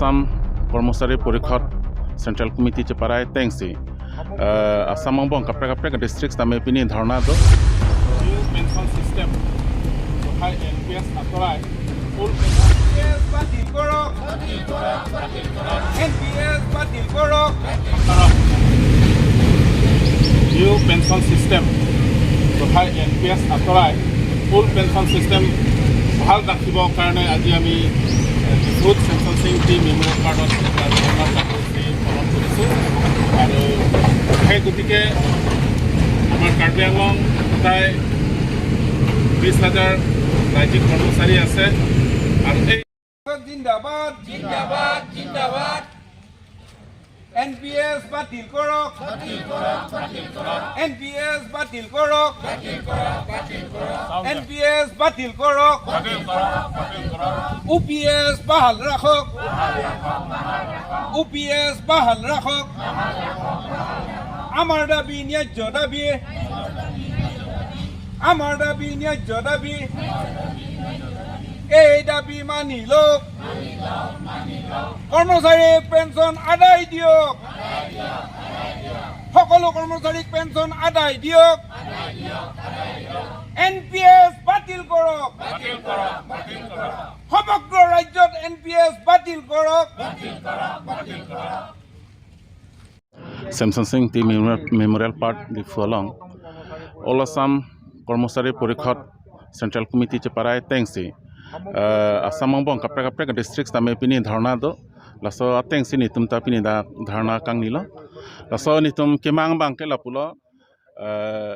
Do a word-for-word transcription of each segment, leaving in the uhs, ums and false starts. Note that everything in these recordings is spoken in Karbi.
Assam Karmachari Parishad Central Committee cheparai atengsi, eh, Assam angbong kaprek kaprek district tame pini dharna do. New pension system, tokha N P S atorai, old pension, N P S বাতিল করক। বাতিল করক, বাতিল করক। N P S বাতিল করক। New pension system, tokha N P S atorai, old pension system বহাল ৰাখিবৰ কাৰণে আজি আমি, এ, ডিফুত চেমচন সিং টি মেমৰিয়েল পাৰ্কত এটা ধৰ্ণা কাৰ্যসূচী পালন কৰিছোঁ। আৰু সেই গতিকে আমাৰ কাৰ্বি আংলং প্ৰায় বিশ হাজাৰ ৰাজ্যিক কৰ্মচাৰী আছে। আৰু এই জিন্দাবাদ, জিন্দাবাদ, জিন্দাবাদ। এন পি এছ বাতিল কৰক। বাতিল কৰক, বাতিল কৰক। এন পি এছ বাতিল কৰক। বাতিল কৰক, বাতিল কৰক। এন পি এছ বাতিল কৰক। বাতিল কৰক, বাতিল কৰক। ইউ পি এছ বাহাল ৰাখক। বাহাল ৰাখক, বাহাল ৰাখক। ইউ পি এছ বাহাল ৰাখক। বাহাল ৰাখক, বাহাল ৰাখক। আমাৰ দাবী ন্যায্য দাবী। আমাৰ দাবী ন্যায্য দাবী। এই দাবী মানি লওক। মানি লওক, মানি লওক। কৰ্মচাৰী পেঞ্চন আদায় দিয়ক। সকলো কৰ্মচাৰীক পেঞ্চন আদায় দিয়ক। এন পি এছ বাতিল কৰক। সমগ্ৰ ৰাজ্যত এন পি এছ বাতিল কৰক। Chemson Singh T memorial, memorial park Diphu along All Assam Karmachari Parishad Central Committee cheparai atengsi, eh, Assam angbong kaprek kaprek district tame pini dharna do. Laso atengsi netum ta pini dak dharna kangnilo. Laso netum kemang abangke lapulo, eh,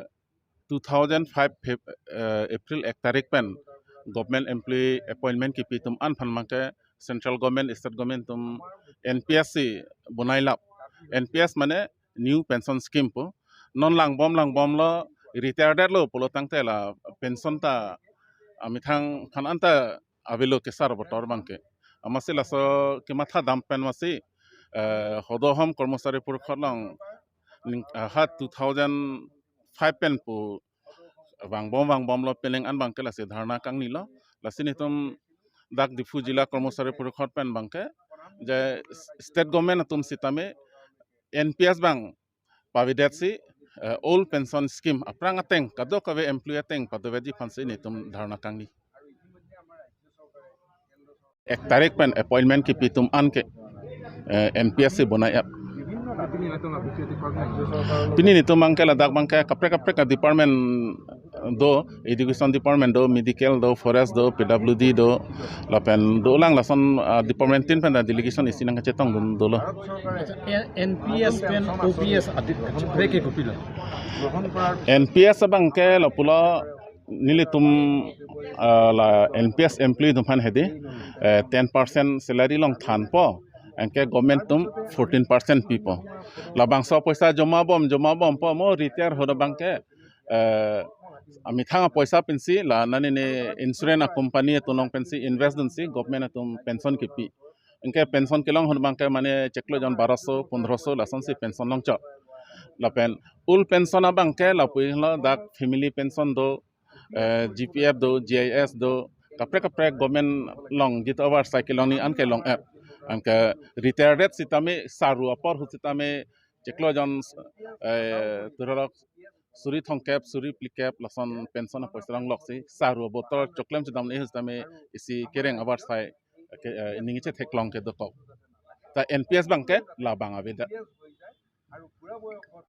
two thousand five Feb-, eh, April ek tarik pen government employee appointment kipi atum an aphan abangke central government, state government atum N P S si bonai lap. N P S mane new pension scheme pu. Non langbom langbomlo, retired lo pulo tangte la pension ta amethang aphan anta avelo kesar botor abangke. Amatsi laso kematha dam pen amatsi, eh, Hodo Hom Karmachari Parishad along ning, ah, ha two thousand five pen pu vangbom vangbomlo penang an abangke lasi dharna kangnilo. Lasi netum dak Diphu Jila Karmachari Parishad pen abangke je state government atum sitame N P S abang pavedetsi, eh, old pension scheme aphrang ateng kadokave employee ateng padoveji aphansi netum dharna kangni. Ek tarik pen appointment kipi atum anke, eh, N P S si bonai ap. Pini netum abangke ladak abangke kaprek kaprek a-department do, education department do, medical do, forest do, P W D do, lapen dolang lason, ah, department tin pen ta delegation isi nangkachetongdun dolo. N P S pen O P S adi-, break ke kopilo? N P S abangke lapulo nelitum, ah, la N P S employee atum aphan hedi, eh, ten percent salary along thanpo, anke government atum fourteen percent pipo. Labangso apoisa joma bom, joma bompo, mo retire hoda abangke, eh, amethang apoisa pensi la nani ne insurance a-company atum along pensi invest dunsi government atum pension kipi. Anke pension kelong hoda abangke mane chiklo jon baroso, pondroso lasonsi pension longchok. Lapen old pension abangke lapulo dak family pension do, eh, G P F do, G I S do, kaprek kaprek government along jit over cycle along ni anke long-et. Anke retire rate sitame saru apor ahut sitame chiklo jon, eh, turalok suri thomkep, suri phlikep lason pension apoisa longloksi saru abotor choklem chedam ni ahut sitame isi kereng abar sai ke, eh, ning chetheklong ke dokok. Ta N P S abangke labang avedet.